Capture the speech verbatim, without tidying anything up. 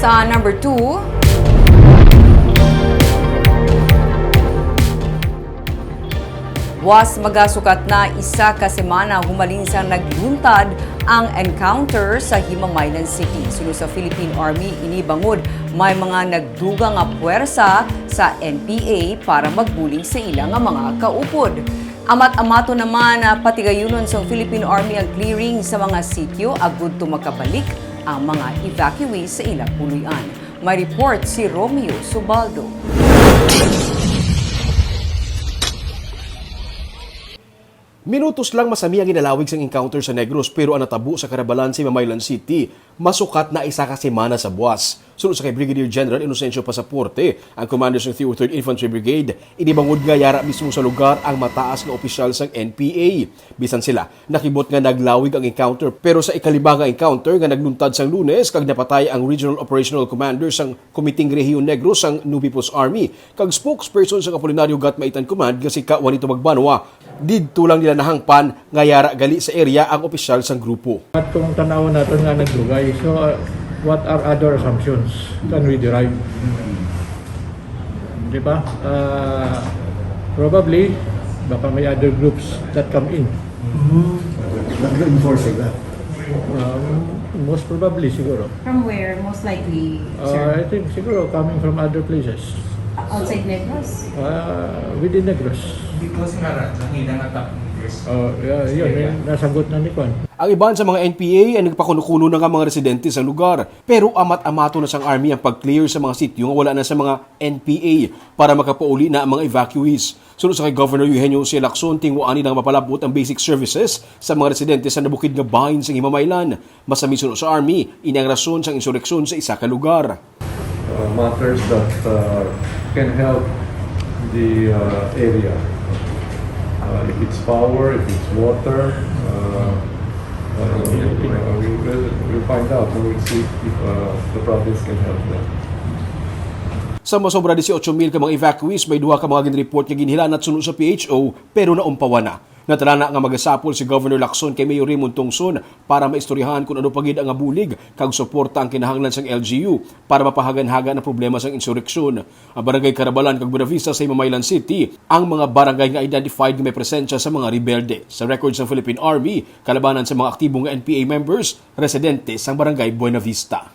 Sa number two, buwas magasukat na isa ka semana humalin sa nagluntad ang encounter sa Himamaylan City. Suno sa Philippine Army, ini bangod may mga nagdugang nga puwersa sa N P A para magbulig sa ila nga mga kaupod. Amat-amato naman, ah, patigayunon sang Philippine Army ang clearing sa mga sitio agud to makabalik ang mga evacuees sa ilang puloy-an. May report si Romeo Subaldo. Minutos lang masami ang ginalawig sang encounter sa Negros, pero ang natabo sa Karabalan sa Himamaylan City masukat na isa ka semana sa buwas. Suno sa kay Brigadier General Inocencio Pasaporte, ang commander sang Theothird Infantry Brigade, ini bangod nga yara mismo sa lugar ang mataas nga opisyal sang N P A. Bisan sila, nakibot nga naglawig ang encounter, pero sa ikalima nga encounter nga nagluntad sang Lunes kag napatay ang Regional Operational Commander sang Kumiting Rehiyon Negros sang New People's Army kag spokesperson sang Apolinario Gatmaitan Command nga si Ka Juanito Magbanwa, didto lang nila nahangpan nga yara gali sa area ang opisyal sang grupo. Atong tan-awon naton nga nagdugay. So, uh, what are other assumptions can we derive? Di ba? Uh, probably, baka may other groups that come in. Nag-reinforce sila. Um, most probably, siguro. From where? Most likely, Uh, I sir? think siguro coming from other places. Outside Negros? Uh, within Negros. Because nga ra, nangina nga top leaders. Oh, yeah, yun, yun. Nasagot na ni Kwan. Ang iban sa mga N P A ay nagpakuno-kuno na nga mga residente sa lugar. Pero amat-amato na sang army ang pag-clear sa mga sityo nga wala na sa mga N P A para makapauli na ang mga evacuees. Suno sa kay Governor Eugenio Jose Lacson, tinguhaan nila nga mapalab-ot ang basic services sa mga residente sa nabukid nga bahin sa Himamaylan. Masami suno sa army, ini ang rason sang insureksyon sa isa ka lugar. Uh, matters that uh, can help the uh, area. Uh, if it's power, if it's water, uh, uh, we, uh, we will we'll find out. We will see if uh, the province can help them. Sa masobra dieciocho mil ka mga evacuees, may duha ka mga ginreport nga ginhilanat suno sa P H O, pero naumpawan na. Natalana nga magasapol si Governor Lacson kay Mayor Raymond Tongson para maistoryahan kung ano pa gid ang bulig kag suporta ang kinahanglan sang L G U para mapahagan-hagan ang problema sang insureksyon. Ang Barangay Carabalan kag Buenavista sa Himamaylan City ang mga barangay nga identified nga may presensya sa mga rebelde. Sa record sang Philippine Army, kalabanan sa mga aktibo nga N P A members, residente sang Barangay Buenavista.